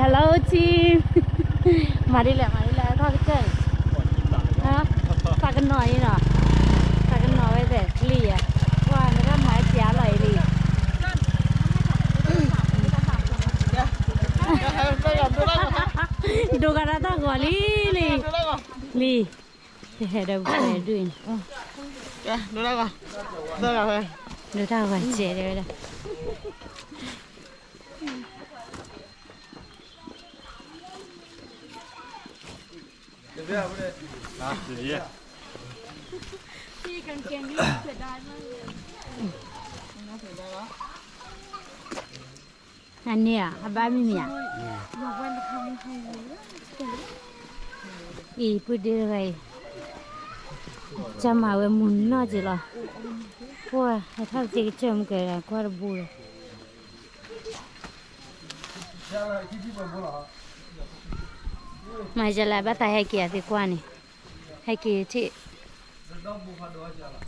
Hello team. မၤဒ်လဲၣ် မၤဒ်လဲၣ် ထီၣ်ကစၢၢ်န့ၣ်, သးကနီၤအံၤနီၤ, သးကနီၤဝဲသ့ၣ်လံယဲ, ကွၢ်နတၢ်မၤစှၤလီၤအံၤလံ, ဒိဂၤဒၣ်တၢ်ဂီၤလံလံ, လံ, ယဟဲဒီးပှဲၤဒုၣ်န့ၣ်, ဒိတၢ်ဂီၤစဲးတဲဝဲဒၣ် အန့ၣ်ဧါ အဘၣ်မံၤမံၤဧါ, အံၤ ပုၢ်ဒ့တဂၤအံၤ, ကမၤဝဲမုၢ်နီၢ်က့ၤလီၤ, ကွၢ်ဟဲထီၣ်ကသ့ကစၢၢ်မုၢ်ကဲၤ ကွၢ်တဘူလီၤ. မၤယလဲၣ် ဘၣ်သးဟဲက့ၤအသ့ကွၢ်န့ၣ်, ဟဲက့ၤထံၣ်